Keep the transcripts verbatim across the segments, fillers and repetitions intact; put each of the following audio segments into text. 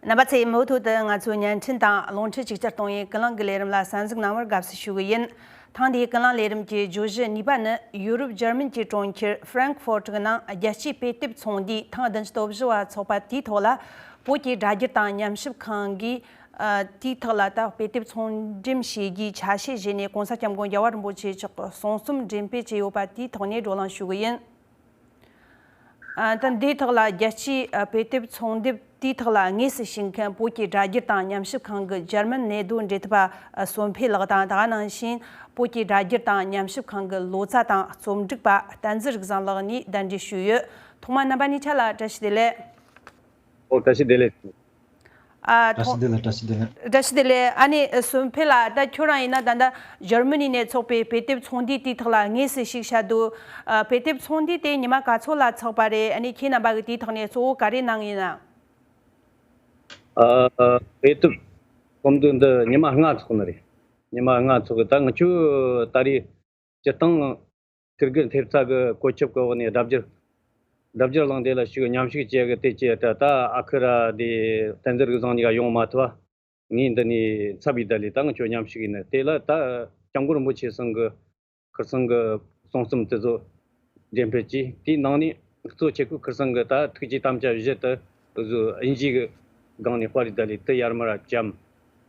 རྣམ་པ་ཚོས་མུ་མཐུད་དུ་ང་ཚོའི་བརྙན་འཕྲིན་དང་རླུང་འཕྲིན་ཅིག་ཅར་གཏོང་བའི་ཀུན་གླེང་གི་ལས་རིམ་ལ་གསན་གཟིགས་གནང་བར་དགའ་བསུ་ཞུ་གི་ཡིན། ཐེངས་འདིའི་ཀུན་གླེང་ལས་རིམ་གྱི་བརྗོད་གཞི་གཉིས་པ་ནི་ཡུ་རོབ་འཇར་མན་གྱི་གྲོང་ཁྱེར་ཧྥ་རན་ཀི་ཧྥོར་གྱི་ནང་རྒྱལ་སྤྱིའི་དཔེ་དེབ་ཚོང་འདུས་ཐེངས་བདུན་ཅུ་དོན་བཞི་བ་འཚོགས་པ་དེའི་ཐོག་ལ། བོད་ཀྱི་སྒྲ་སྒྱུར་དང་ཉམས་ཞིབ་ཁང་གིས་ཨ་དེའི་ཐོག་ལ་ད་དཔེ་དེབ་ཚོང་འགྲེམས་བྱེད་རྒྱུའི་ཆ་ཤས་བཞེས་ནས་གོང་ས་སྐྱབས་མགོན་རྒྱལ་བ་རིན་པོ་ཆེ་མཆོག་གི་གསུང་རྩོམ་འགྲེམས་སྤེལ་བྱས་ཡོད་པ་དེའི་ཐོག་ནས་བགྲོ་གླེང་ཞུ་གི་ཡིན། ཨ་ད་འདིའི་ཐོག་ལ་རྒྱལ་སྤྱིའི་ཨ་དཔེ་དེབ་ཚོང་དེབ་དེའི་ཐོག་ལ་དངོས་སུ་ཞུགས་མཁན་བོད་ཀྱི་སྒྲ་སྒྱུར་དང་ཉམས་ཞིབ་ཁང་གི་འཇར་མན་གནས་སྡོད་འབྲེལ་མཐུད་པ་ཨ་བསོད་འཕེལ་ལགས་དང་། ད་ག་ནང་བཞིན་བོད་ཀྱི་སྒྲ་སྒྱུར་དང་ཉམས་ཞིབ་ཁང་གི་ལོ་ཙཱ་དང་རྩོམ་སྒྲིག་པ་བསྟན་འཛིན་རིག་བཟང་ལགས་གཉིས་གདན་འདྲེན་ཞུས་ཡོད། ཐོག་མར་རྣམ་པ་གཉིས་ཆ་ལ་བཀྲ་ཤིས་བདེ་ལེགས། ཨོ། བཀྲ་ཤིས་བདེ་ལེགས། ཨ་བཀྲ་ཤིས་ཐོག་བདེ་ལེགས། བཀྲ་ཤིས་བདེ་ལེགས། བཀྲ་ཤིས་བདེ་ལེགས། ཨ་ནི་བསོད་འཕེལ་ལགས། ད་ཁྱོད་རང་ཡིན་ན་ད་ལྟ་འཇར་མ་ནི་ནས་ཚོགས་པའི་དཔེ་དེབ་ཚོང་འདུས་དེའི་ཐོག་ལ་དངོས་སུ་ཞུགས་བྱས་འདུག་ཨ་དཔེ་དེབ་ཚོང་འདུས་དེ་ཉི་མ་ག་ཚོད་ལ་ཚོགས་པ་རེད། ཨ་ནི་ཁྱེད་རྣམ་པ་གིས་དེའི་ཐོག་ནས་གཙོ་བོ་ག་རེ་གནང་ཡིན་ན། ཨ་དཔེ་དེབ་ཚོང་འདུས་འདི་ཉི་མ་ལྔ་ཚོགས་ནི་རེད། ཉི་མ་ལྔ་ཚོགས་གི། ད་ང་ཆོ་ད་རེས་སྤྱིར་བཏང་ཁིར་གི་ཐེབས་རྩ་གི་བཀོད་ཁྱབ་གི་འོག་ནས་སྒྲ་སྒྱུར་སྒྲ་སྒྱུར་གླེང་སྟེགས་ལ་ཞུགས་མཉམ་ཞུགས་བྱེད་གི། དེ་བྱས་ད་ད་ཨ་ཁུ་ར་དེ་བསྟན་འཛིན་རིག་བཟང་གཉིས་ཀ་ཡོང་མ་ཐུབ་པ། ངས་འདི་ནས་ཚབ་ཡིས་ད་ལས་ད་ང་ཆོ་མཉམ་ཞུགས་ཡིན་ནི། དེ་ལ་ད་སྐྱབས་མགོན་རིན་པོ་ཆེ་ཚང་གི་ཁིར་ཚང་གི་གསུང་རྩོམ་དེ་ཚོ་འགྲེམས་སྤེལ་བྱས། དེའི་ནང་ནས་གཙོ་ཆེ་ཤོས་ཁིར་ཚང་གི་ད་ཐུགས་རྗེ་དམ་བཅའ་བཞི་དེ་བཟོ་དབྱིན་ཇི་གི་སྒང་ནས་དཔར་ཡིས་ད་ལས་དེ་ཡར་མར་བཅམས།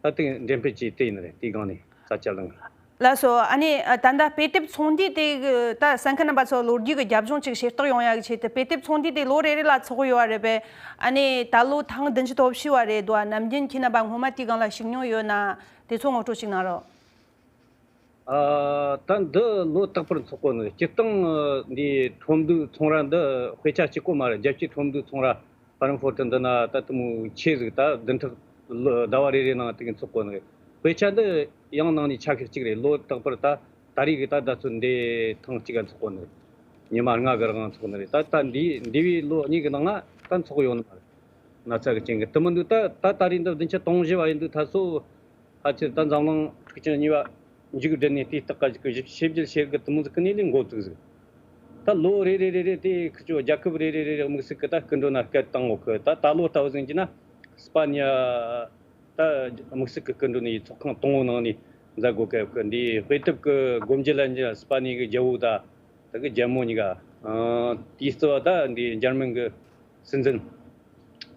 ད་དེ་འགྲེམས་སྤེལ་བྱས་དེ་ཡིན་ནི་རེད། དེའི་སྒང་ནས་ས་ཆ་ལ་ང་། ལགས་སོ། ཨ་ནི་ད་ལྟ་དཔེ་དེབ་ཚོང་འདུས་དེ་གི་ད་གསན་མཁན་རྣམ་པ་ཚོ་ལོ་རྒྱུས་ཀྱི་རྒྱབ་ལྗོངས་ཅིག་ཤེས་རྟོགས་ཡོང་ཡག་ཆེད་དུ། དཔེ་དེབ་ཚོང་འདུས་དེ་ལོ་རེ་རེ་ལ་ཚོགས་ཡོད་པ་རེད་པས། ཨ་ནི་ད་ལོ་ཐེངས་བདུན་ཅུ་དོན་བཞི་བ་རེད་འདུག་ནམ་རྒྱུན་ཁྱེད་རྣམ་པ་སྔོན་མ་དེའི་སྒང་ལ་ཞུགས་མྱོང་ཡོད་ན་དེ་ཚོ་ངོ་སྤྲོད་ཅིག་གནང་རོགས། ཨ་ད་འདི་ལོ་རྟག་པར་འཚོགས་གོ་ནི། སྤྱིར་བཏང་འདི་ཁྲོམ་འདུས་ཚོང་ར་འདི་དཔེ་ཆ་གཅིག་པོ་མ་རེད། རྒྱལ་སྤྱིའི་ཁྲོམ་འདུས་ཚོང་ར་ཧྥ་རན་ཧྥོར་ཊི་འདི་ན་ད་དེ་མོ་ཆེ་ཟིག་ད་བདུན་ཕྲག་ལོ་ཟླ་བ་རེ་རེ་ནང་དེ་གི་འཚོགས་གོ་ནི། དཔེ་ཆ་འདི་ཡང་ནང་ནས་ཆ་ཤས་གཅིག་རེད། ལོ་རྟག་པར་ད་ད་རེས་གི་ད་ཟླ་ཚོད་འདི་ཐེངས་གཅིག་ག་འཚོགས་གོ་ནི། ཉི་མ་ལྔ་གི་རིང་འཚོགས་ནི་རེད། ད་ད་འདི་འདས་པའི་ལོ་གཉིས་གི་ནང་ང་ད་འཚོགས་ཡོད་ནི་མ་རེད། ན་ཚ་གི་རྐྱེན་གི་དེ་མི་འདུག་ད་ད་ད་རེས་འདི་བདུན་ཅུ་དོན་བཞི་བ་ཡིན་འདུག་ད་སོ། ཕལ་ཆེར་ད་འཛམ་གླིང་འཁྲུག་ཆེན་གཉིས་པ་མཇུག་བསྒྲིལ་ནས་དེའི་རྟགས་ཀ་ཞིག་གི་ཞིབ་ཕྱི་བརྒྱུད་བྱེད་གི་དེ་མོ་ཟིག་གི་ནས་ལས་འགོ་བཙུགས་ཟིག་ད་ལོ་རེ་རེ་རེ་རེ་དེ་ཁི་ཆོ་རྒྱལ་ཁབ་རེ་རེ་རེ་རེ་དམིགས་བསལ་གི་ད་སྐུ་མགྲོན་ན་སྐད་བཏང་ངོ་གི། ད་ད་ལོ་ལྟ་བུ་ཟིག་ཡིན་གྱི་ན་སི་པ་ནི་ཡ་ད་དམིགས་བསལ་གི་སྐུ་མགྲོན་ནས་ཚོགས་ཁང་དང་པོ་ནང་ནས་མཛད་སྒོ་གི་ཡོད་གི། འདི་དཔེ་དེབ་གི་སྒོ་འབྱེད་ལ་འཇུ་སི་པ་ནི་གི་རྒྱལ་པོ་ད་ད་གི་རྒྱལ་མོ་གཉིས་ཀ་ཨང་དེའི་རྩིས་པ་ད་འདི་འཇར་མན་གི་སྲིད་འཛིན།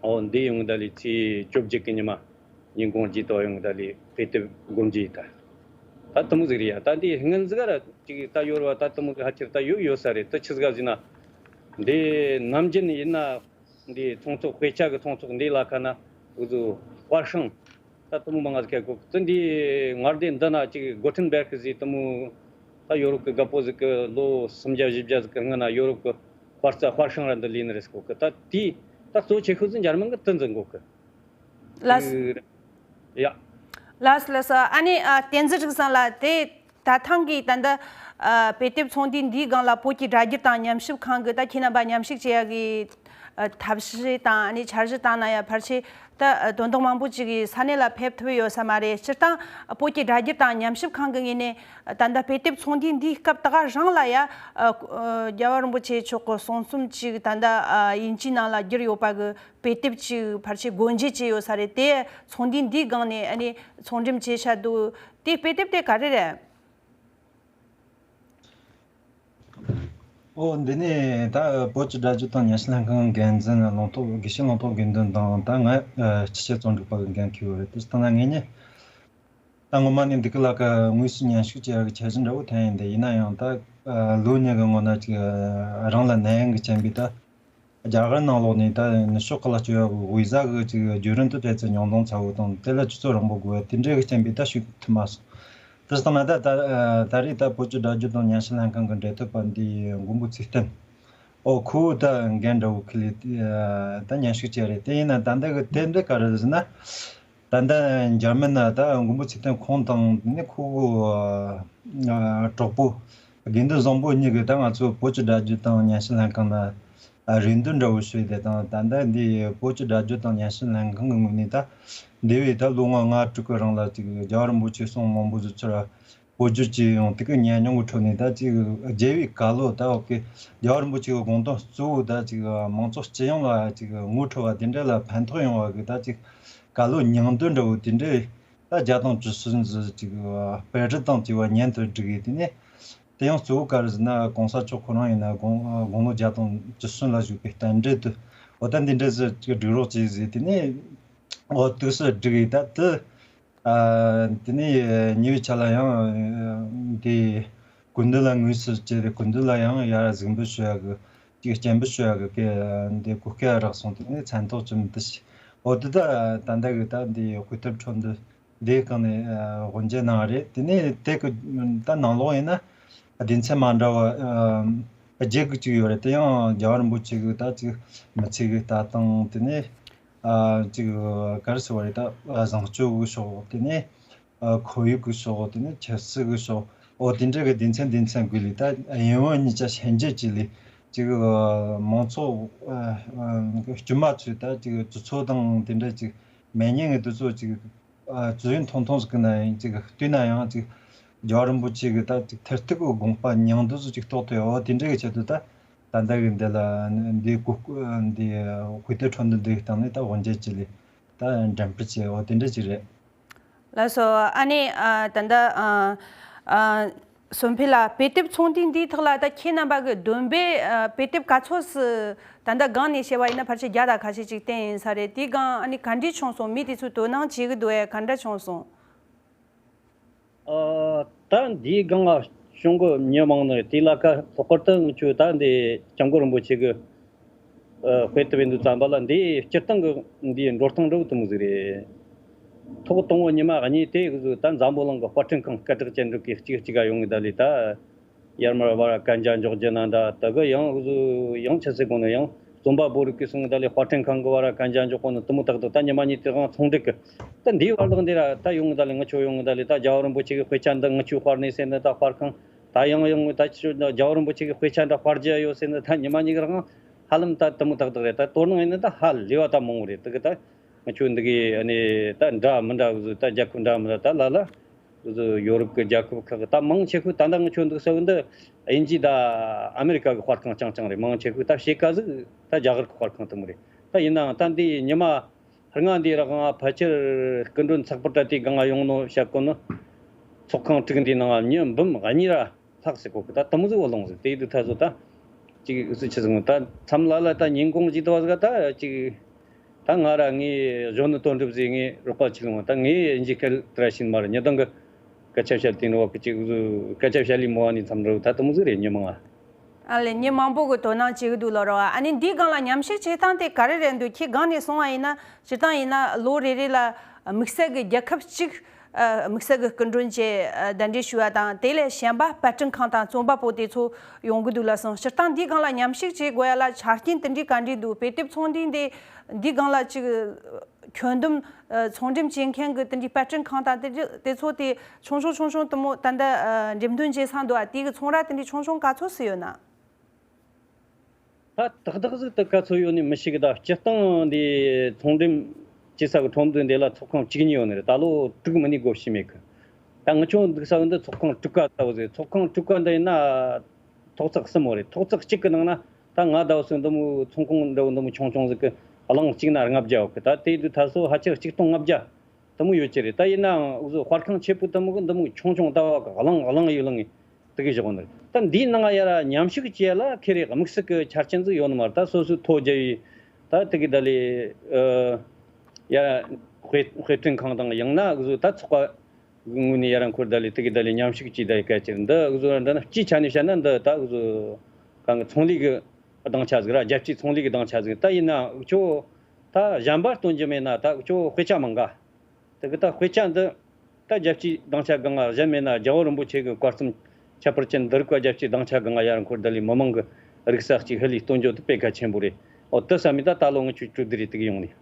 ཨོ་འདི་ཡོང་ད་ལས་ཚེས་བཅོ་བརྒྱད་ཀྱི་ཉི་མ་ཉིན་གུང་རྗེས་དོ་ཡོང་ད་ལས་དཔེ་དེབ་སྒོ་འབྱེད་ཡིན་ད། ད་དེ་མོ་ཟིག་རེད་ཡ། ད་འདི་སྔོན་ཟིག་ར་ཅིག་ད་ཡོད་ར། ད་དེ་མོ་ཟིག་ཕལ་ཆེར་ད་ཡོད་ཡོད་ས་རེད། ད་ཆི་ཟིག་ཟིན་ན་འདི་ནམ་རྒྱུན་ཡིན་ན་འདི་ཚོང་ཚོགས་དཔེ་ཆ་གི་ཚོང་ཚོགས་འདི་ལ་ཁ་ན་འུ་ཚོ་དཔར་ཤིང་ད་དེ་མོ་མང་ང་ཟིག་གི་གོ་གི། ད་འདི་ངར་འདི་འདི་ན་ཅིག་གོ་ཐན་བེར་ཁི་ཟིག་དེ་མོ་ད་ཡོ་རོབ་གི་རྒད་པོ་ཟིག་གི་ལོ་སུམ་བརྒྱ་བཞི་བརྒྱ་ཟིག་གི་སྔོན་ན་ཡོ་རོབ་གི་དཔར་རྩ་དཔར་ཤིང་ར་འདི་ལས་ནི་རེད་གོ་གི། ད་དེ་ད་གཙོ་ཆེ་ཤོས་ཟིག་འཇར་མན་གི་དེ་འཛིན་གོ་གི། ལགས། ཡ། ལགས་ལགས་སོ། ཨ་ནི་ཨ་བསྟན་འཛིན་རིག་བཟང་ལགས། དེ་ད་ཐེངས་ཀྱི་ད་ལྟ་ཨ་དཔེ་དེབ་ཚོང་འདུས་འདིའི་སྒང་ལ་བོད་ཀྱི་སྒྲ་སྒྱུར་དང་ཉམས་ཞིབ་ཁང་གི་ད་ཁྱེད་རྣམ་པ་མཉམ་ཞུགས་བྱེད་ཡ་གི་ཨ་ཐབས་ཤེས་དང་ཨ་ནི་འཆར་གཞི་བཏང་ན་ཡ་ཕལ་ཆེར་ད་ཨ་དོན་དག་མང་པོ་ཅིག་གི་ས་གནས་ལ་ཕེབས་ཐུབ་ཡོད་ས་མ་རེད། སྤྱིར་བཏང་བོད་ཀྱི་སྒྲ་སྒྱུར་དང་ཉམས་ཞིབ་ཁང་གི་ངོས་ནས་ད་ལྟ་དཔེ་དེབ་ཚོང་འདུས་འདིའི་སྐབས་ད་ག་རང་ལ་ཡ་ཨ་ཨ་རྒྱལ་བ་རིན་པོ་ཆེ་མཆོག་གི་གསུང་རྩོམ་ཅིག་ད་ལྟ་ཨ་དབྱིན་ཇིའི་ནང་ལ་བསྒྱུར་ཡོད་པ་གི་དཔེ་དེབ་ཅིག་ཕལ་ཆེར་སྒོ་འབྱེད་བྱས་ཡོད་ས་རེད། དེ་ཚོང་འདུས་འདིའི་སྒང་ནས་ཨ་ནི་ཚོང་འགྲེམས་བྱས་བཞག་འདུག་དེ་དཔེ་དེབ་དེ་ག་རེ་རེད། ཨོ། འདི་ནས་ད་བོད་ཀྱི་སྒྲ་སྒྱུར་དང་ཉམས་ཞིབ་ལྷན་ཁང་འགན་འཛིན་ལུང་རྟོགས། དགེ་བཤེས་ལུང་རྟོགས་དགེ་འདུན་དང་ད་ང་ཨ་སྤྱི་བཤད་རྩོམ་སྒྲིག་པ་གི་འགན་འཁུར་ཡོད་རེད། དེ་སྟེང་ན་ངེད་གཉིས་ད་ངོ་མ་ནས་འདི་གི་ལ་ཀ་དངོས་སུ་མཉམ་ཞུགས་བྱེད་ཡག་གི་འཆར་གཞི་འདྲ་བོ་འཐེན་ཡིན། དེ་ཡིན་ན་ཡང་ད་ཨ་ལོ་གཉིས་ཀྱི་སྔོན་ན་ཅིག་ཨ་རང་ལ་ནད་ཡམས་ཀྱི་རྐྱེན་པས་ད་རྒྱ་གར་ནང་ལོགས་ནས་ད་ནུབ་ཕྱོགས་ཁག་ལ་བསྐྱོད་ཡག་གི་འོས་བཟའ་གི་ཅིག་བརྒྱུད་རིམ་དེ་ཕལ་ཆེར་ཉུང་གཏོང་ཚ་བོ་དང་དེ་ལ་ཆུ་ཚོད་རིང་པོ་དགོས་པ་དེ་འདྲའི་གི་རྐྱེན་པས་ད་ཞུགས་ཐུབ་མ་སོང་། དེ་སྟེང་ན་ད་ད་ཨ་ད་རེས་ད་བོད་ཀྱི་སྒྲ་སྒྱུར་དང་ཉམས་ཞིབ་ལྷན་ཁང་གི་འབྲེལ་མཐུད་པ་འདི་མགོན་པོ་ཚེ་བརྟན། ཨོ་ཁོ་བོ་ད་འགན་འདྲ་བོ་ཁུར་ལས་ཨ་ད་མཉམ་ཞུགས་བྱས་རེད། དེ་ཡིན་ན་ད་འདི་གི་དེབ་འདི་ག་རེ་རེད་ཟེར་ན། ད་ལྟ་འཇར་མན་ན་ད་མགོན་པོ་ཚེ་བརྟན་ཁོང་དང་ནི་ཁོ་བོ་ཨ་གྲོགས་པོ་དགེ་འདུན་བཟང་པོ་གཉིས་ཀྱིས་ད་ང་ཚོ་བོད་ཀྱི་སྒྲ་སྒྱུར་དང་ཉམས་ཞིབ་ལྷན་ཁང་ལ་ཨ་རེ་འདུན་འདྲ་བོ་ཞུས་ཏེ། དང་ད་ལྟ་འདི་བོད་ཀྱི་སྒྲ་སྒྱུར་དང་ཉམས་ཞིབ་ལྷན་ཁང་གི་ངོས་ནས་ད་འདས་པའི་ད་ལོ་ལྔ་ལྔ་དྲུག་གི་རིང་ལ་ཅིག་རྒྱལ་བ་རིན་པོ་ཆེའི་གསུང་མང་པོ་ཟིག་ཚུར་ གོ་བརྗོད་བྱས་ཡོང་དེ་གི་ཉམས་མྱོང་གི་ཁྲོད་ནས་ད་ཅིག་རྒྱལ་བའི་བཀའ་སློབ་ད་འོག་གི་རྒྱལ་བ་རིན་པོ་ཆེ་གི་དགོངས་དོན་གཙོ་བོ་ད་ཅིག་མང་ཚོགས་སྤྱི་ཡོངས་ལ་ཅིག་ངོ་འཕྲོད་པ་དེ་འདྲ་ལ་ཕན་ཐོགས་ཡོང་བ་གི་ད་ཅིག་བཀའ་སློབ་ཉུང་འདོན་འདྲ་བོ་དེ་འདྲ་ད་བརྒྱ་དང་བཅུ་གསུམ་ཟིག་ཅིག་དཔེ་རིས་དང་བཅས་པ་སྙན་དུ་སྒྲོག་གི། དེ་ནས་དེ་ཡང་གཙོ་བོ་ག་རེ་ཟེར་ན་གོང་ས་མཆོག་ཁོ་རང་ཡིན་ན་དགུང་དགུང་ལོ་བརྒྱ་དང་བཅུ་གསུམ་ལ་བཞུགས་པའི་རྟེན་འབྲེལ་དུ་འོ་ད་འདི་འདྲ་ཟིག་ཅིག་སྒྲིག་རོགས་བྱས་ཟེར། དེ་ནས་འོ་དུས་སུ་སྒྲིག་གི་ད་དུ། ཨ། དེ་ནས་ཉེ་བའི་ཆར་ལ་ཡང་འདི་སྐུ་མདུན་ལ་དངོས་སུ་བཅར་ཏེ་སྐུ་མདུན་ལ་ཡང་ཡར་གཟིགས་འབུལ་ཞུ་ཡག་གི་ཅིག་སྤྱན་འབུལ་ཞུ་ཡག་གི་གི་འདི་གོ་སྐབས་རག་སོང་། དེ་ནས་མཚན་ཐོག་ཅིག་མི་འདུག་ཤི། འོ་དེ་ད་ད་ལྟ་གི་ད་འདི་དཔེ་དེབ་ཁྲོད་འདི་འདིའི་སྒང་ནས་ཨ་དབུ་འབྱེད་གནང་བ་རེད། དེ་ནས་དེ་གི་ད་ནང་ལོགས་ཡིན་ན་སྡེ་ཚན་མ་འདྲ་བ་ཨ་བརྒྱད་གི་ཅིག་ཡོད་རེད། དེ་ཡང་རྒྱལ་བ་རིན་པོ་ཆེ་གི་ད་ཅིག་མི་ཚེ་གི་ལྟ་སྟངས། དེ་ནས། ཨ་ཅིག་ག་རེ་ཟེར་བ་རེད། ད་བཟང་སྤྱོད་ཀྱི་ཕྱོགས། དེ་ནས་ཨ་ཁོར་ཡུག་གི་ཕྱོགས། དེ་ནས་ཆབ་སྲིད་ཀྱི་ཕྱོགས། འོ་དེ་འདྲ་གི་སྡེ་ཚན་སྡེ་ཚན་བརྒྱུད་ལས་ད་ཡིན་ཡང་གཉིས་ཆ་ཤན་འབྱེད་བྱས་ལས་ཅིག་ཨ་མང་ཚོགས་ཨ་ཨ་དཀྱུས་མ་ཚོས་ད་ཅིག་དུས་ཚོད་དང་དེ་འདྲ་ཅིག་མེད་མཁན་གྱི་དུས་ཚོད་ཅིག་ཨ་ཚོད་ཡུན་ཐུང་ཐུང་ཟིག་གི་ནང་ཡང་ཅིག་བལྟས་ན་ཡང་ཅིག་རྒྱལ་བ་རིན་པོ་ཆེ་གི་ད་ཅིག་མཐར་ཐུག་གི་དགོངས་པ་ཉུང་འདུག་ཟིག་ཅིག་རྟོགས་ཐུབ་ཡོད། འོ་དེ་འདྲ་གི་ཆེད་དུ་ད་ད་ལྟ་གི་འདི་ལ་འདི་གུ་འདི་དཔེ་དེབ་ཁྲོད་འདི་འདི་སྟེང་ནས་ད་དབུ་འབྱེད་ཅིག་ལས་ད་འགྲེམས་སྤེལ་བྱས། འོ་དེ་འདྲ་ཅིག་རེད། ལགས་སོ། ཨ་ནི་ཨ་ད་ལྟ་ཨ་ཨ་སོན་ཕེ་ལགས་དཔེ་དེབ་ཚོང་འདུས་འདིའི་ཐོག་ལ་ད་ཁྱེད་རྣམ་པ་གི་བསྡོམས་པས་ཨ་དཔེ་དེབ་ག་ཚོད་སུ་ད་ལྟ་སྒང་ནས་བཤད་པ་ཡིན་ན་ཕལ་ཆེར་བརྒྱ་དང་ཁ་ཤས་ཅིག་བསྟན་ཡིན་ས་རེད། དེའི་སྒང་ཨ་ནི་ག་འདྲས་བྱུང་སོང་། མི་དེ་ཚོས་དོ་སྣང་བྱེད་གི་འདུག་ཨེ། ག་འདྲ་བྱུང་སོང་། ཨ་ད་འདིའི་སྒང་ལ་བྱུང་གི་མྱི་མང་ནི་དེ་ལ་ཁ་ལྷག་པར་དུ་ང་ཆོས་ད་འདི་སྐྱབས་མགོན་རིན་པོ་ཆེ་གི་ཨ་དཔེ་དེབ་འདི་བརྩམས་པ་ལ་འདི་སྤྱིར་བཏང་གི་འདིའི་འགྲོ་སྟངས་འདྲ་བོ་དེ་མོ་ཟིག་རེད། ཐོག་དང་པོ་ཉི་མ་གཉིས་དེ་གི་ཟིག་ད་འཛམ་བུ་གླིང་གི་དཔར་སྐྲུན་ཁང་སྐད་གྲགས་ཅན་འདྲ་གི་གཅིག་གཅིག་ག་ཡོང་གི་ད་ལི་ད། ཡར་མར་བར་གན་རྒྱ་འཇོག་རྒྱུ་ན་འདྲ། དེ་གི་ཡང་ཡང་ཆི་ཟེར་གོ་ནི་ཡང་རྩོམ་པ་པོ་རིགས་ཀྱི་གསུང་གི་ད་ལས་དཔར་སྐྲུན་ཁང་གི་བར་གན་རྒྱ་འཇོག་གོ་ནི་དེ་མོ་ཏག་ཏག་ད་ཉི་མ་གཉིས་དེ་རང་ཚོང་འགྲིག་གི། ད་འདིའི་བར་ལོག་འདི་ར་ད་ཡོང་གི་ད་ལས་ང་ཆོ་ཡོང་གི་ད་ལས་ད་རྒྱལ་བ་རིན་པོ་ཆེ་གི་དཔེ་ཆ་འདི་ང་ཆོའི་དཔར་ནས་ཟེར་ནི་ད་དཔར་ཁང་ད་ཡང་ཡང་ད་ཆི་རྒྱལ་བ་རིན་པོ་ཆེ་གི་དཔེ་ཆ་འདྲ་དཔར་རྒྱུ་ཡོད་ཟེར་ནི་ད་ཉི་མ་གཉིས་གི་རང་ཧ་ལམ་ད་དེ་མོ་ཏག་ཏག་རེད། ད་དོ་སྣང་ཡིན་ནི་ད་ཧ་ལས་པ་ད་མང་བོ་རེད། དེ་གི་ད་ང་ཆོ་འདི་གི་ཨ་ནི་ད་འདྲ་མི་འདྲ་གི་ད་རྒྱལ་ཁབ་འདྲ་མི་འདྲ་ད་ལ་ལ། འུ་ཚོ་ཡོ་རོབ་ཀྱི་རྒྱལ་ཁབ་ཁག་གི་ད་མང་ཆེ་ཤོས་ད་ལྟ་ང་ཆོ་འདུག་ས་འདི་དབྱིན་ཇི་དང་ཨ་མེ་རི་ཀ་གི་དཔར་ཁང་རྐྱང་རྐྱང་རེད། མང་ཆེ་ཤོས་ད་ཕྱེད་ཀ་ཟིག་ད་རྒྱ་གར་གི་དཔར་ཁང་དེ་མོ་རེད། ད་ཡིན་ནའང་ད་འདི་ཉི་མ་ལྔ་འདི་ར་གང་ཕལ་ཆེར་སྐུ་མགྲོན་ཚགས་པར་དྲ་དེའི་སྒང་ང་ཡོང་ནོ་བཤད་གོ་ནོ། ཚོགས་ཁང་དྲུག་འདིའི་ནང་ང་མྱི་འབུམ་གཉིས་ར་ལྷག་ཟེར་གོ་གི། ད་དེ་མོ་ཟིག་བུད་ལོང་ཟིག་དེ་ཡི་དུས་ད་གཟོད་ད་ཅིག་འུ་ཚོ་ཆི་ཟིག་ད་མཚམས་ལ་ལ་ད་ཉིན་གུང་ཅིག་ད་བ་ཟིག་ད་ཅིག་ད་ང་ར་ངའི་གཞོན་ནུ་དོན་གྲུབ་ཟེར། ངའི་རོགས་པ་ཆི་ལོང་ད་ངའི་ཨིན་ཇི་སྐད་དེ་ར་ཤེས་ནི་མ་རེད། ཉི་ལྡང་གི་སྐད་ཆ་བཤད་དེ་ནི་བ་གི་ཅིག་སྐད་ཆ་བཤད་ལི་མོ་བ་ནི་མཚམས་རེ་ད་དེ་མོ་ཟིག་རེད། ཉི་མ་ང་། ཨ་ལས་མྱི་མང་པོ་གི་དོ་སྣང་བྱེད་གི་འདུག་ལོ་ར་བ། ཨ་ནི་འདིའི་སྒང་ལ་མཉམ་ཞུགས་བྱེད་སྟངས་དེ་ག་རེ་རེད་འདུག་ཁྱེད་སྒང་ནས་སོང་བ་ཡིན་ན་སྤྱིར་བཏང་ཡིན་ན་ལོ་རེ་རེ་ལ་དམིགས་བསལ་གྱི་རྒྱལ་ཁབ་གཅིག་ཨ་དམིགས་བསལ་གྱི་སྐུ་མགྲོན་བཅས་ཨ་གདན་འདྲེན་ཞུ་བ་དང་དེ་ལས་གཞན་པ་དཔར་སྐྲུན་ཁང་དང་རྩོམ་པ་པོ་དེ་ཚོ་ཡོང་གི་འདུག་ལ་སོང་། སྤྱིར་བཏང་འདིའི་སྒང་ལ་མཉམ་ཞུགས་བྱེད་དགོས་ཡ་ལ་ཆ་རྐྱེན་དེ་འདྲའི་ག་འདྲའི་འདུག་དཔེ་དེབ་ཚོང་འདུས་འདི་འདིའི་སྒང་ལ་ཅིག་ཁྱོན་བསྡོམས་ཨ་ཚོང་འགྲེམས་བྱེད་མཁན་གྱི་དེ་འདྲའི་དཔར་སྐྲུན་ཁང་དང་དེ་འདྲ་དེ་ཚོ་དེ་ཆུང་ཆུང་ཆུང་ཆུང་དེ་མོ་ད་ལྟ་ཨ་འགྲེམས་སྟོན་བྱེད་ས་འདུག་ཨ་དེ་གི་ཚོང་ར་དེ་འདྲའི་ཆུང་ཆུང་ག་ཚོད་སུ་ཡོད་ན། ད་ཏག་ཏག་ཟིག་ཏུ་ག་ཚོད་ཡོད་ནི་མི་ཤེས་གི། ད་སྤྱིར་བཏང་འདི་ཚོང་འགྲེམས་བྱེད་ས་གི་ཁྲོམ་འདི་འདི་ལ་ཚོགས་ཁང་གཅིག་གཉིས་ཡོད་ནི་རེད། ད་ལོ་དྲུག་མིན་ནི་དགོས་ཤེས་མེད་གི། ད་ང་ཆོ་འདུག་ས་འདི་ཚོགས་ཁང་དྲུག་ཀ་ལྟ་བུ་ཟིག་ཚོགས་ཁང་དྲུག་ཀ་འདི་ཡིན་ན་ཐོག་བརྩེགས་གསུམ་བོ་རེད། ཐོག་བརྩེགས་གཅིག་གི་ནང་ན་ད་ང་ཟླ་བ་སུ་འདི་མོ་ཚོང་ཁང་འདྲ་བོ་འདི་མོ་ཆུང་ཆུང་ཟིག་གི་གླང་གཅིག་ན་ལྔ་བརྒྱ་ཡོད་གི། ད་དེ་དུས་ད་སོ་ཕལ་ཆེར་གཅིག་སྟོང་ལྔ་བརྒྱ་དེ་མོ་ཡོད་ཀྱི་རེད། ད་ཡིན་ནའང་འུ་ཚོ་དཔར་ཁང་ཆེ་པོ་དེ་མོ་གི་འདི་མོ་ཆུང་ཆུང་ད་བ་གི་གླང་གླང་ཡོད་གླང་ངེ་དེ་གི་བཞག་ནི་རེད། ད་འདིའི་ནང་ཡ་ར་མཉམ་ཞུགས་བྱེད་ཡ་ལ་ཁེ་རེ་དམིགས་བསལ་གི་ཆ་རྐྱེན་ཟིག་ཡོད་ནི་མ་རེད། ད་སོ་སོའི་ཐོ་རྒྱབ་ཡི་ད་དེ་གི་ད་ལས་ཡ་དཔེ་དཔེ་སྐྲུན་ཁང་དང་ཡང་ན་འུ་ཚོ་ད་ཚོགས་པ་ངོས་ནས་ཡ་ར་འཁོར་ད་ལས་དེ་གི་ད་ལས་མཉམ་ཞུགས་བྱས་ད་ཡི་སྐད་ཆ་རེད། འདི་འུ་ཚོ་འདི་ན་སྤྱིའི་ཆ་ནས་བཤད་ན་འདི་ད་འུ་ཚོ་གང་གི་ཚོང་ལས་གི་སྡིངས་ཆ་ཟིག་ར། རྒྱལ་སྤྱིའི་ཚོང་ལས་གི་སྡིངས་ཆ་ཟིག་ད་ཡིན་ན་འུ་ཆོ་ད་གཞན་པ་སྟོན་རྒྱུ་མེད་ན་ད་འུ་ཆོ་དཔེ་ཆ་མང་ག། དེ་གི་ད་དཔེ་ཆ་འདི་ད་རྒྱལ་སྤྱིའི་སྡིངས་ཆ་སྒང་ང་གཞན་མེད་ན་རྒྱལ་བ་རིན་པོ་ཆེ་གི་བཀའ་གསུང་ཁྱད་པར་ཅན་འདི་རིགས་པ་རྒྱལ་སྤྱིའི་སྡིངས་ཆ་སྒང་ང་ཡར་འཁོར་ད་ལས་མི་མང་གི་རིག་གསར་གཅིག་ཧི་ལི་སྟོན་རྒྱུ་དེ་དཔེ་གལ་ཆེན་པོ་རེད། འོ་དེ་བསམ་མི་ད་ད་ལོ་ང་ཆོས་གྲོས་བསྡུར་རེ་དེ་གི་ཡོང་ནས།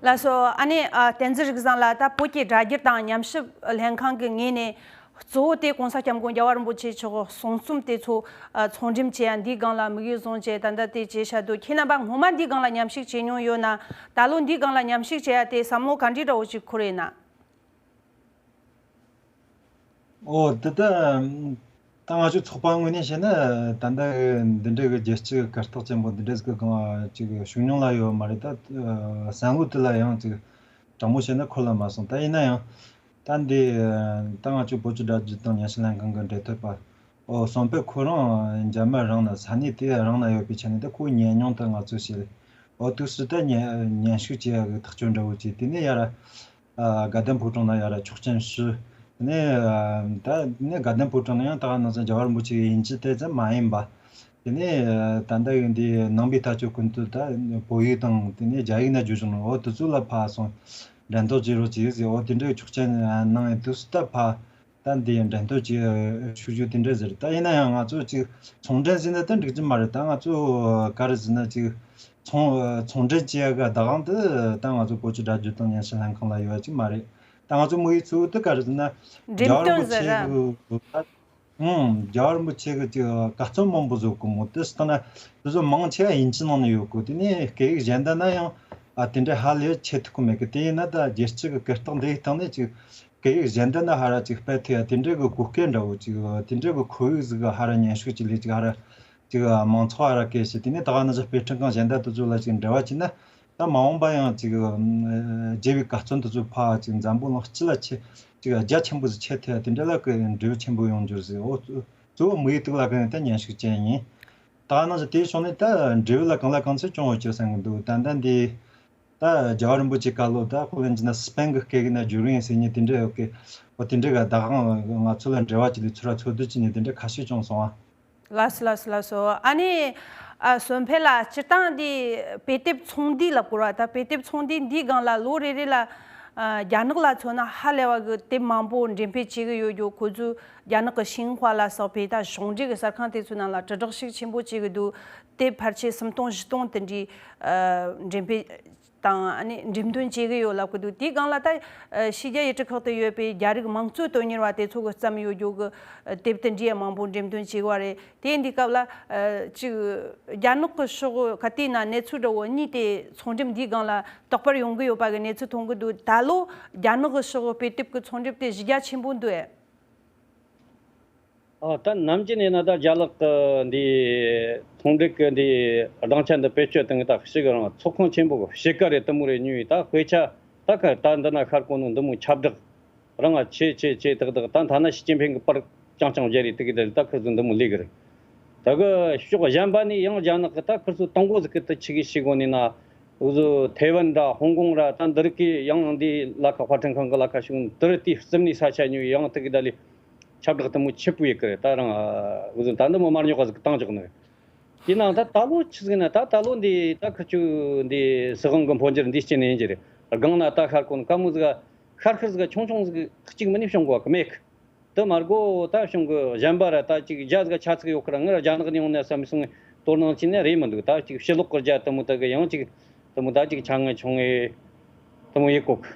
ལགས་སོ། ཨ་ནེ་ཨ་བསྟན་འཛིན་རིག་བཟང་ལགས། ད་བོད་ཀྱི་སྒྲ་སྒྱུར་དང་ཉམས་ཞིབ་ལྷན་ཁང་གི་ངོས་ནས་གཙོ་བོ་དེ་གོང་ས་སྐྱབས་མགོན་རྒྱལ་བ་རིན་པོ་ཆེ་མཆོག་གསུང་རྩོམ་དེ་ཚོ་ཨ་ཚོང་འགྲེམས་བྱེད་ཡ་འདིའི་སྒང་ལ་དམིགས་ཡུལ་བཟུང་བྱས་ད་ལྟ་དེ་བྱས་བཞག་འདུག་ཁྱེད་རྣམ་པ་སྔོན་མ་འདིའི་སྒང་ལ་མཉམ་ཞུགས་བྱས་མྱོང་ཡོད་ན། ད་ལོ་འདིའི་སྒང་ལ་མཉམ་ཞུགས་བྱེད་ཡ་དེ་བསམ་བློ་ག་འདྲའི་འདྲ་བོ་ཞིག་འཁོར་ཡོད་ན། ཨོ་དེ་ད་ད་ང་ཚོའི་ཚོགས་པ་ངོས་ནས་བཤད་ན། ད་ལྟ་འདི་འདྲའི་གི་རྒྱལ་སྤྱི་གི་གར་སྟེགས་ཅན་པོ་འདི་འདྲའི་གི་གང་ཅིག་ཤུགས་མྱོང་ལ་ཡོད་མ་རེད། ད་བསམ་བློ་དེ་ལ་ཡང་ཅིག་དྲང་མོ་བཤད་ན་འཁོར་ལ་མ་སོང་། ད་ཡིན་ན་ཡང་ད་འདི་ད་ང་ཚོའི་བོད་ཀྱི་སྒྲ་བསྒྱུར་དང་ཉམས་ཞིབ་ལྷན་ཁང་གི་འབྲེལ་མཐུད་པ། ཨོ་གསོན་ཕེབས་ཁོ་རང་འཇར་མན་རང་ན་ས་གནས་དེ་རང་ན་ཡོད་པའི་ཆ་ནས། ད་ཁོའི་ཉམས་མྱོང་དེ་ང་ཚོས་བཤད། ཨོ་དུས་སུ་ད་ཉན་ཉན་ཞུགས་བྱེད་ཡག་གི་ཐག་གཅོད་འདྲ་བོ་བྱས། དེ་ནས་ཡར་ཨ་དགའ་ལྡན་ཕོ་བྲང་ནང་ཡར་ཆོག་མཆན་ཞུས། དེ་ནས་ཨ་ད་དེ་ནས་དགའ་ལྡན་ཕོ་བྲང་ནང་ཡང་ད་ག་ནང་བཞིན་རྒྱལ་བ་རིན་པོ་ཆེ་གི་དབྱིན་ཇི་དེ་ཙམ་མ་ཡིན་པ། དེ་ནས་ཨ་ད་ལྟ་ཡི་འདི་ནང་པའི་ལྟ་སྤྱོད་ཀུན་ཏུ་ད་བོད་ཡིག་དང་དེ་ནས་རྒྱ་ཡིག་ན་བརྗོད་བྱུང་ནོ། འོ་དེ་ཚོ་ལ་ཕར་སོང་འགྲན་བསྡུར་བྱེད་རོགས་བྱེད་ཟེར། འོ་དེ་འདྲའི་ཆོག་མཆན་གནང་ཡོད། དུས་སུ་ད་ཕར་ད་འདི་འགྲན་བསྡུར་གྱི་ཤུགས་རྒྱུ་དེ་འདྲ་ཟེར། ད་ཡིན་ན་ཡང་ང་ཚོ་ཅིག་ཚོང་འབྲེལ་ཟེར་ན་ད་འགྲིག་གི་མ་རེད། ད་ང་ཚོ་ག་རེ་ཟེར་ན་ཅིག་ཚོང་ཚོང་འབྲེལ་བྱེད་ཡག་གི་བདག་དབང་དེ་ད་ང་ཚོ་བོད་ཀྱི་སྒྲ་བསྒྱུར་དང་ཉམས་ཞིབ་ལྷན་ཁང་ལ་ཡོད་ཀྱི་མ་རེད། ད་ང་ཚོ་དམིགས་ཡུལ་གཙོ་བོ་དེ་ག་རེ་ཟེར་ན། འགྲེམས་རྒྱལ་བ་རིན་པོ་སྟོན་ཟེར་ཆེ་ར། གི་ཨང་རྒྱལ་བ་རིན་པོ་ཆེ་གི་ཅིག་དགའ་སྟོན་མང་པོ་བཟོ་གི་མོ། དེ་སྟེང་ན་དེ་ཚོ་མང་ཆེ་བ་དབྱིན་ཇི་ནང་ནས་ཡོད་གི། དེ་ནས་སྐད་ཡིག་གཞན་དག་ན་ཡང་ཨ་དེ་འདྲ་ཧ་ལས་ཆེ་ཐུབ་གི་མེད་གི། དེ་ཡིན་ན་ད་རྒྱལ་སྤྱི་གི་གར་སྟེགས་འདིའི་སྟེང་ནས་ཅིག་སྐད་ཡིག་གཞན་དག་ན་ཧ་ར་ཅིག་སྤེལ་ཐུབ་ཡ་དེ་འདྲའི་གི་གོ་སྐབས་འདྲ་བོ་ཅིག་དེ་འདྲའི་གི་ཁོར་ཡུག་ཟིག་ག་ཧ་ར་ཉན་ཤུགས་ཅིག་ལས་ཅིག་ཧ་ར་ཅིག་མང་ཚོགས་ཧ་ར་སྐད་བཤད། དེ་ནས་ད་ག་ནང་བཞིན་དཔེ་སྐྲུན་ཁང་གཞན་དག་དེ་ཚོ་ལ་ཅིག་འབྲེལ་བ་བྱས་ན། ད་མ་འོངས་པ་ཡང་ཅིག་ཨམ་རྒྱལ་བའི་དགའ་སྟོན་དེ་ཚོ་ཕར་ཅིག་འཛམ་བུ་གླིང་སྤྱི་ལ་ཆེ་ཅིག་རྒྱ་ཆེན་པོ་ཟིག་ཆེ་ཐལ་དེ་འདྲ་ལ་གི་འབྲས་བུ་ཆེན་པོ་ཡོང་རྒྱུ་ཟིག་འོ་གཙོ་གཙོ་བོ་དམིགས་ཡུལ་དེ་ལ་གི་ནས་ད་ཉན་ཤུགས་ཅན་ཡིན། ད་ནང་བཞིན་དེའི་ཕྱོགས་ནས་ད་འབྲས་བུ་ལ་གང་ལ་གང་འཚམ་བྱུང་ཡོད་ཅེས་བསམ་གི་འདུག་ད་ལྟ་འདི་ད་རྒྱལ་བ་རིན་པོ་ཆེ་བཀའ་སློབ་ད་ཁོ་ལན་གྱི་ན་སི་པན་གི་སྐད་ཀྱི་ན་བསྒྱུར་ཡིན་ཟེར་ཉིན་དེ་འདྲ་ཡོད་གི། འོ་དེ་འདྲ་གི་བདག་དབང་ང་ཚོ་ལ་འབྲེལ་བ་ཅིག་ལས་ཚུར་ར་འཚོལ་སྡུད་ཅིག་ནས་དེ་འདྲ་ཁ་ཤས་བྱུང་སོང་ཨ། ལགས་སོ་ལགས་སོ་ལགས་སོ། ཨ་ནི་ཨ་གསོན་ཕེབས་ལ་སྤྱིར་བཏང་འདི་དཔེ་དེབ་ཚོང་འདུས་ལབ་དགོས་ར། ད་དཔེ་དེབ་ཚོང་འདུས་འདིའི་སྒང་ལ་ལོ་རེ་རེ་ལ་ཨ་རྒྱ་ནག་ལ་མཚོན་ན་ཧ་ལས་པ་གི་དེབ་མང་པོ་འགྲེམས་སྤེལ་བྱེད་གི་ཡོད་རྒྱུ། ཁོ་ཚོས་རྒྱ་ནག་གི་ཤིན་ཧྭ་ལ་སོགས་པའི་ད་གཞུང་འབྲེལ་གི་གསར་ཁང་དེ་ཚོའི་ནང་ལ་དྲིལ་བསྒྲགས་ཤུགས་ཆེན་པོ་བྱེད་གི་འདུག་དེབ་ཕལ་ཆེར་སུམ་སྟོང་བཞི་སྟོང་དེ་འདྲའི་ཨ་འགྲེམས་སྤེལ་དང་ཨ་ནི་འགྲེམས་སྟོན་བྱེད་གི་ཡོད་ལབ་གི་འདུག་དེའི་སྒང་ལ་ད་ཨ་ཕྱི་རྒྱལ་ཡུལ་གྲུ་ཁག་ཏུ་ཡོད་པའི་རྒྱ་རིགས་དམངས་གཙོའི་དོན་གཉེར་བ་དེ་ཚོ་གི་བརྩམས་ཡོད་རྒྱུ་གི་ཨ་དེབ་དེ་འདྲའི་མང་པོ་འགྲེམས་སྟོན་བྱེད་གི་བ་རེད། དེ་འདི་སྐབས་ལ་ཨ་ཅིག་རྒྱ་ནག་གི་ཕྱོགས་ག་དུས་ན་གནས་ཚུལ་འདྲ་བོ་གཉིས་དེ་ཚོང་འགྲེམས་འདིའི་སྒང་ལ་དོགས་པར་ཡོང་གི་ཡོད་པ་གི་གནས་ཚུལ་མཐོང་གི་འདུག་ད་ལོ་རྒྱ་ནག་གི་ཕྱོགས་གི་དཔེ་དེབ་གི་ཚོང་འགྲེམས་དེ་གཞི་རྒྱ་ཆེན་པོ་འདུག་ཨེ། ཨ་ད་ནམ་རྒྱུན་ཡིན་ན་ད་རྒྱ་ལག་གི་འདི་ཚོང་འབྲེལ་གི་འདི་སྦྲང་ཆ་འདི་བེད་སྤྱོད་བཏང་གི་ད་ཞིག་རང་ཚོགས་ཁང་ཆེན་པོ་གི་ཕྱེད་ཀ་རེད་དུ་མོ་རེད་ཉོས་ཡིན། ད་དཔེ་ཆ་ད་ཁ་ད་འདི་ན་ཤར་གོ་ནོ་འདི་མོ་ཁྱབ་བསྒྲགས་རང་ང་ཆེ་ཆེ་ཆེ་ཏག་ཏག་ད་ཐ་ན་ཞི་ཅིན་ཕིང་གི་པར་རྐྱང་རྐྱང་བརྒྱབ་རེད་དེ་གི་ད་ད་ཁུར་ཚོ་འདི་མོ་ལས་གི་རེད། ད་གི་ཕྱོགས་གཞན་པ་ནས་ཡང་རྒྱ་ནག་གི་ད་ཁུར་ཚོ་དང་པོ་ཟིག་གི་ད་ཆི་གི་ཤི་གོ་ནས་ན་འུ་ཚོ་ཐེ་ཝན་ར་ཧོང་ཀོང་ར་ད་འདི་རིགས་གི་ཡང་འདི་ལ་ཁ་དཔར་སྐྲུན་ཁང་གི་ལ་ཁ་ཤུགས་འདི་རིགས་དེ་རྩིབ་ནས་ས་ཆ་ཉོས་ཡང་དེ་གི་ད་ལས། ཁྱབ་བསྒྲགས་དུ་མོ་ཆེ་པོ་ཡི་གི་རེད། ད་རང་འུ་ཚོ་ད་འདི་མོ་མར་ཉོག་ག་ཟིག་བཏང་ཆོག་ནི་རེད། དེ་ནང་ད་ད་ལོ་ཆི་ཟིག་ན་ད་ད་ལོ་འདི་ད་ཁུ་ཆུ་འདི་སྲིད་དབང་གི་འཕོ་འགྱུར་འདི་སྐྱེ་ནས་ཡིན་གྱི་རེད། སྒང་ན་ད་ཤར་གོ་ནི་ཀ་མོ་ཟིག་ཤར་ཤར་ཟིག་ཆུང་ཆུང་ཟིག་གཅིག་མིན་ནི་བྱུང་གོ་གི་མེད་གི། དེ་མར་གོ་ད་བྱུང་གི་གཞན་པ་ར་ད་ཅིག་རྒྱ་ཟིག་ཆ་ཚིག་ཡོད་གི་ར་ངི་ར་རྒྱ་ནག་ནས་ཡོང་ནས་བསམ་སོང་དོ་སྣང་བྱས་ནས་རེད་མི་འདུག་ད་ཅིག་ཕྱི་ལོག་གི་རྒྱ་དུ་མོ་ད་གི་ཡང་ཅིག་དུ་མོ་ད་ཅིག་ཆ་ངེ་ཆུང་ངེ་དུ་མོ་ཡི་གོ་གི།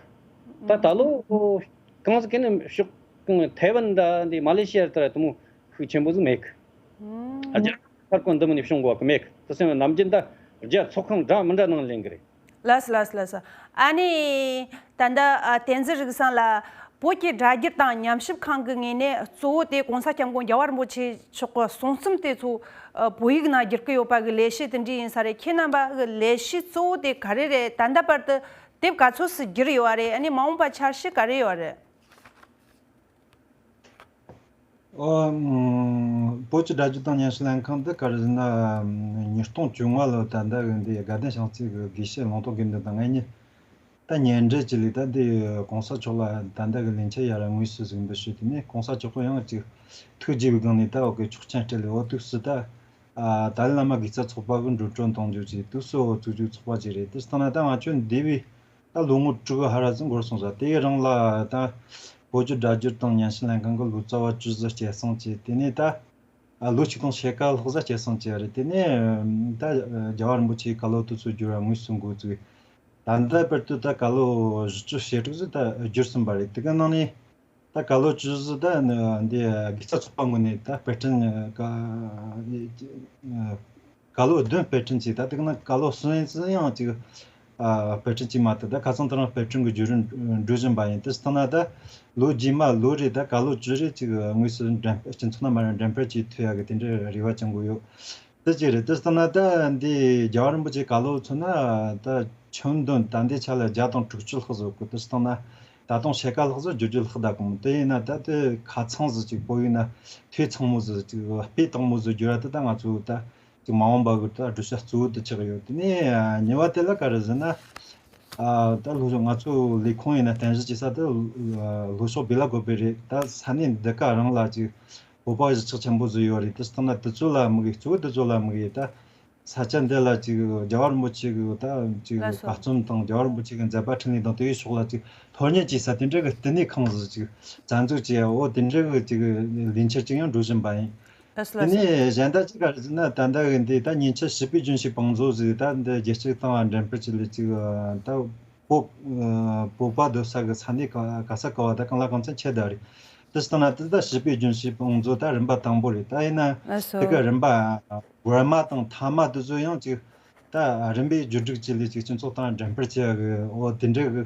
ད་ད་ལོ་གང་ཟིག་གི་ནི་ཕྱོགས་ཐའེ་ཝན་འདྲ་འདི་མ་ལེ་ཤི་ཡ་ལྟར་དུ་མོ་ཤུགས་ཆེན་པོ་ཟིག་མེད་གི། ཨ་རྒྱ་ཁར་ཀོན་འདི་མོ་ནི་བྱུང་གོ་གི་མེད་གི། དེ་སེམས་ནམ་རྒྱུན་ད་རྒྱ་ཚོགས་ཁང་འདྲ་མི་འདྲ་ནང་ལེན་གི་རེད། ལགས་སོ་ལགས་སོ་ལགས་སོ། ཨ་ནི་ད་ལྟ་ཨ་བསྟན་འཛིན་རིག་བཟང་ལ་བོད་ཀྱི་སྒྲ་བསྒྱུར་དང་ཉམས་ཞིབ་ཁང་གི་ངོས་ནས་གཙོ་བོ་དེ་གོང་ས་སྐྱབས་མགོན་རྒྱལ་བ་རིན་པོ་ཆེ་མཆོག་གི་གསུང་རྩོམ་དེ་ཚོ་ཨ་བོད་ཡིག་ནང་བསྒྱུར་གི་ཡོད་པ་གི་ལས་གཞི་དེ་འདྲ་ཡིན་ས་རེད། ཁྱེད་རྣམ་པ་གི་ལས་གཞི་གཙོ་བོ་དེ་ག་རེ་རེད། ད་ལྟ་བར་དུ་དེབ་ག་ཚོད་ཙམ་བསྒྱུར་ཡོད་པ་རེད། ཨ་ནི་མ་འོངས་པ་འཆར་གཞི་ག་རེ་ཡོད་པ་རེད། ཨོ། ཨམ། བོད་ཀྱི་སྒྲ་བསྒྱུར་དང་ཉམས་ཞིབ་ལྷན་ཁང་འདི་ག་རེ་ཟེར་ན། ཉིས་སྟོང་བཅོ་ལྔ་ལོ་ད་ལྟ་གི་འདི་དགའ་ལྡན་བྱང་རྩེ་གི་དགེ་བཤེས་ལུང་རྟོགས་དགེ་འདུན་དང་ངེད་གཉིས་ད་གཉེན་འབྲེལ་གྱི་ལས་ད་འདི་གོང་ས་མཆོག་ལ་ད་ལྟ་གི་ལན་ཆ་ཡར་དངོས་སུ་གཟིགས་འབུལ་ཞུས། དེ་ནས་གོང་ས་མཆོག་གི་ཡང་ཅིག་ཐུགས་དགྱེས་པའི་སྒང་ནས་ད་འོ་གི་ཆོག་མཆན་སྤྲད་ལས། འོ་དུས་སུ་ད་ཨ་ཏཱ་ལའི་བླ་མ་དགེ་རྩ་ཚོགས་པ་གི་འགྲོ་གྲོན་གཏོང་རྒྱུ་ཅིག་དུས་སུ་འོ་བཙུགས་རྒྱུ་ཚོགས་པ་ཅིག་རེད། དེ་ལྟ་ན་ད་ང་ཚོ་འདས་པའི་ད་ལོ་ངོ་དྲུག་ཧ་ར་ཙམ་འགོར་སོང་ས། དེའི་རིང་ལ་ད་བོད་ཀྱི་སྒྲ་བསྒྱུར་དང་ཉམས་ཞིབ་ལྷན་ཁང་གི་ལོ་ཙཱ་བ་བཅུ་བཞི་སྐྱེད་སྲིང་བྱས། དེ་ནས་ད་ལོ་ཆིག་སྟོང་ཕྱེད་ཀ་ལྷག་ཙམ་སྐྱེད་སྲིང་བྱས་རེད། དེ་ནས་ད་རྒྱལ་བ་རིན་པོ་ཆེའི་བཀའ་སློབ་དེ་ཚོ་བསྒྱུར་བ་དངོས་སུ་འགོ་བཙུགས། ད་ལྟ་བར་དུ་ད་བཀའ་སློབ་བཞི་བཅུ་ཞེ་དྲུག་ཙམ་ད་བསྒྱུར་ཟིན་པ་རེད། དེ་ག་ནང་ནས་ད་བཀའ་སློབ་བཅུ་བཞི་ད་འདི་དགེ་རྩ་ཚོགས་པ་ངོས་ནས་ད་དཔེ་སྐྲུན་བཀའ་བཀའ་སློབ་བདུན་དཔེ་སྐྲུན་བྱས། ད་དེ་ག་ནང་བཀའ་སློབ་གསུམ་ཙམ་ཡང་ཅིག་ ཨ་དཔར་སྐྲུན་བྱས་མ་ཐུབ། ད་ཁ་སང་དེ་རིང་དཔར་སྐྲུན་གྱི་བརྒྱུད་རིམ་འགྲོ་བཞིན་པ་ཡིན། དེ་སྟེང་ན་ད་ལོ་རྗེས་མ་ལོ་རེ་ད་ག་ལོ་བཅུ་རེ་ཅིག་དངོས་སུ་འགྲེམས་སྤྱི་ཚོགས་ནང་མར་འགྲེམས་སྤེལ་བྱེད་ཐུབ་ཡག་གི་དེ་འདྲའི་རེ་བ་བཅང་གི་ཡོད། དེ་གཅིག་རེད། དེ་སྟེང་ན་ད་འདི་རྒྱལ་བ་རིན་པོ་ཆེ་ག་ལོ་ཚོད་ན་ད་ཆོས་འདོན་ད་ལྟའི་ཆ་ལ་བརྒྱ་དང་དྲུག་ཅུ་ལྷག་ཙམ་ཡོད་གི། དེ་སྟེང་ན་ད་དུང་ཕྱེད་ཀ་ལྷག་ཙམ་བསྒྱུར་རྒྱུ་ལྷག་བསྡད་གོ། དེ་ཡིན་ན་ད་དེ་ཁ་ཚང་ཟིག་ཅིག་བོད་ཡིན་ན་ཐོས་ཚང་མོ་ཟིག་ཅིག་དཔེ་དང་མོ་ཟིག་བསྒྱུར་བ་དེ་ད་ང་ཚོ་ད་ཅིག་མ་འོངས་པ་གི་ད་བགྲོ་གླེང་གཙོ་བོ་དེ་ཆགས་ཡོད། དེ་ནས་གཉིས་པ་དེ་ལ་ག་རེ་ཟེར་ན། ཨ་ད་ལྷོ་ཕྱོགས་ང་ཚོ་ལས་ཁུངས་ཡིན་ན་རྟེན་གཞི་བྱེད་ས་དེ་ལྷོ་ཕྱོགས་སྦེ་ལ་དགོས་པའི་རེད། ད་ས་གནས་འདི་ག་རང་ལ་ཅིག་བོད་པ་གཞིས་ཆགས་ཆེན་པོ་ཟིག་ཡོད་རེད། དེ་སྟེང་ན་དེ་ཚོ་ལ་དམིགས་ཡས། གཙོ་བོ་དེ་ཚོ་ལ་དམིགས་ཡས། ད་ས་ཆ་འདི་ལ་ཅིག་རྒྱལ་བ་རིན་པོ་ཆེ་གི་ད་ཅིག་ལགས་སོ། བཀའ་རྩོམ་དང་རྒྱལ་བ་རིན་པོ་ཆེ་གི་མཛད་པ་འཕྲིན་ལས་དང་དེའི་ཕྱོགས་ལ་ཅིག་ལྷོད་གཉེར་བྱེད་ས་དེ་འདྲ་གི་བསྟི་གནས་ཁང་ཟིག་ཅིག་བཙན་འཛུལ་བྱས་འོ་དེ་འདྲ་གི་ཅིག་ལས་འཆར་ཅིག་ཡང་འགྲོ་བཞིན་པ་ཡིན། ལགས་སོ། དེ་ལགས་སོ། ནས་གཞན་དག་ཅིག་ག་རེ་ཟེར་ན། ད་ལྟ་གི་འདི་ད་ཉིན་ཆད་བྱིས་པའི་རྒྱུན་ཞིག་བང་མཛོད་ཟིག་ད་འདི་རྒྱལ་སྤྱིའི་སྟེང་ལ་འགྲེམས་སྤེལ་བྱས་ལས་ཅིག་ད་བོད་བོད་པ་སྡོད་ས་གི་ས་གནས་ག་ག་ས་ག་བ་ད་གང་ལ་གང་འཚམ་ཁྱབ་བསྡད་རེད། དེ་སྟེང་ན་དེ་ད་བྱིས་པའི་རྒྱུན་ཞིག་བང་མཛོད་ད་རིམ་པ་དང་པོ་རེད། ད་ཡིན་ན་ལགས་སོ། དེ་གི་རིམ་པ་བར་མ་དང་ཐ་མ་དེ་ཚོ་ཡང་ཅིག་ད་རིམ་པས་བསྒྱུར་སྒྲིག་བྱས་ལས་ཅིག་སྤྱི་ཚོགས་སྟེང་འགྲེམས་སྤེལ་བྱེད་ཡག་གི་འོ་དེ་འདྲ་གི་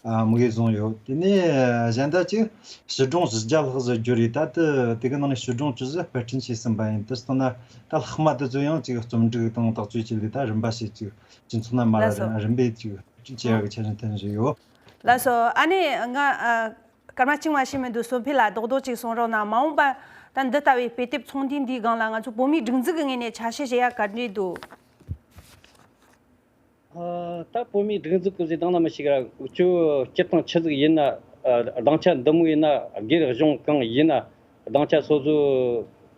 ཨ་དམིགས་ཡུལ་བཟུང་ཡོད། དེ་ནས་གཞན་དག་ཅིག་བྱིས་སྒྲུང་བཞི་བརྒྱ་ལྷག་ཙམ་བསྒྱུར་རེད། ད་དེ་དེ་གི་ནང་ནས་བྱིས་སྒྲུང་བཅུ་ཙམ་དཔར་སྐྲུན་བྱས་ཟིན་པ་ཡིན། དེ་སྟེང་ན་ད་ལྷག་མ་དེ་ཚོ་ཡང་ཅིག་རྩོམ་སྒྲིག་དང་དག་བཅོས་བྱས་ལས་ད་རིམ་པ་བྱས་ཅིག་སྤྱི་ཚོགས་ནང་མར་ལགས་སོ། རིམ་པས་ཅིག་དཔར་སྐྲུན་བྱེད་ཡག་གི་འཆར་གཞི་བཏིང་བཞིན་ཡོད། ལགས་སོ། ཨ་ནི་ང་ཨ་སྐར་མ་གཅིག་མ་ཕྱིན་མི་འདུག་བསོད་འཕེལ་ལགས་རྡོག་རྡོག་ཅིག་གསུང་རོགས་གནང་། མ་འོངས་པ་ད་འདི་ལྟ་བུའི་དཔེ་དེབ་ཚོགས་འདུ་འདིའི་སྒང་ལ་ང་ཚོ་བོད་མིའི་སྒྲིག་འཛུགས་ཀྱི་ངོས་ནས་ཆ་ཤས་བཞེས་ཡག་ག་འདྲས་འདུག་ཨ། ད་བོད་མིའི་སྒྲིག་འཛུགས་ཀྱི་ཟེར་དང་ན་མི་ཤེས་ག་ར། ཁྱོད་སྤྱིར་བཏང་ཆི་ཟིག་ཡིན་ན། ཨ། སྡིངས་ཆ་འདི་མོ་ཡིན་ན། སྒེར་གཞུང་གང་ཡིན་ན་སྡིངས་ཆ་སོ་སོ་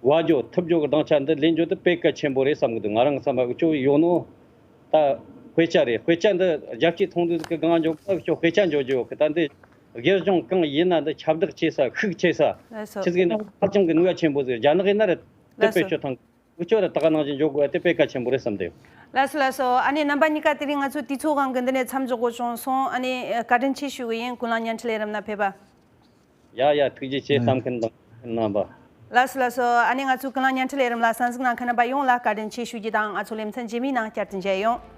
བ་རྒྱུ་ཐུབ་རྒྱུ་གི་སྡིངས་ཆ་འདི་ལེན་རྒྱུ་དེ་དཔེ་གལ་ཆེན་པོ་རེད་བསམ་གི་འདུག་ང་རང་བསམ་པ་ཁྱོད་ཡོད་ནོ་ད་དཔེ་ཆ་རེད། དཔེ་ཆ་འདི་རྒྱལ་སྤྱིའི་ཚོགས་འདུ་ཟིག་གི་སྒང་འཇོག་ཁྱོད་དཔེ་ཆ་འཇོག་རྒྱུ་ཡོད་གི། ད་འདི་སྒེར་གཞུང་གང་ཡིན་ན་འདི་ཁྱབ་བསྒྲགས་བྱེད་ས་ཤུགས་ཆེ་ས་ལགས་སོ། ཆི་ཟིག་ཡིན་ན་ཧ་ཅང་གི་ནུས་པ་ཆེན་པོ་ཟིག་རྒྱ་ནག་ཡིན་ན་རེད། དེ་ལགས་དཔེ་སོ། ཆོད་ཐང་། འུ་ཆོ་ར་ད་ག་ནང་བཞིན་འཇོག་དགོས་དེ་དཔེ་གལ་ཆེན་པོ་རེད་བསམ་དེ། ལགས་སོ་ལགས་སོ། ཨ་ནི་རྣམ་པ་གཉིས་ཀ་དེ་རིང་ང་ཚོའི་དུས་ཚོད་དབང་གིས་འདི་ནས་མཚམས་འཇོག་དགོས་བྱུང་སོང་། ཨ་ནི་བཀའ་དྲིན་ཆེ་ཞུ་གི་ཡིན། ཀུན་གླེང་བརྙན་འཕྲིན་ལས་རིམ་ན་ཕེབས་པ། ཡ་ཡ་ཐུགས་རྗེ་ཆེ། ཨ་ཡ་བསམ་མཁན་དང་གནང་བ། ལགས་སོ་ལགས་སོ། ཨ་ནི་ང་ཚོའི་ཀུན་གླེང་བརྙན་འཕྲིན་ལས་རིམ་ལ་གསན་གཟིགས་གནང་མཁན་རྣམ་པ་ཡོངས་ལ་བཀའ་དྲིན་ཆེ་ཞུ་རྒྱུ་དང་། ང་ཚོ་ལེ་ཚན་རྗེས་མའི་ནང་བསྐྱར་དུ་མཇལ་ཡོང་།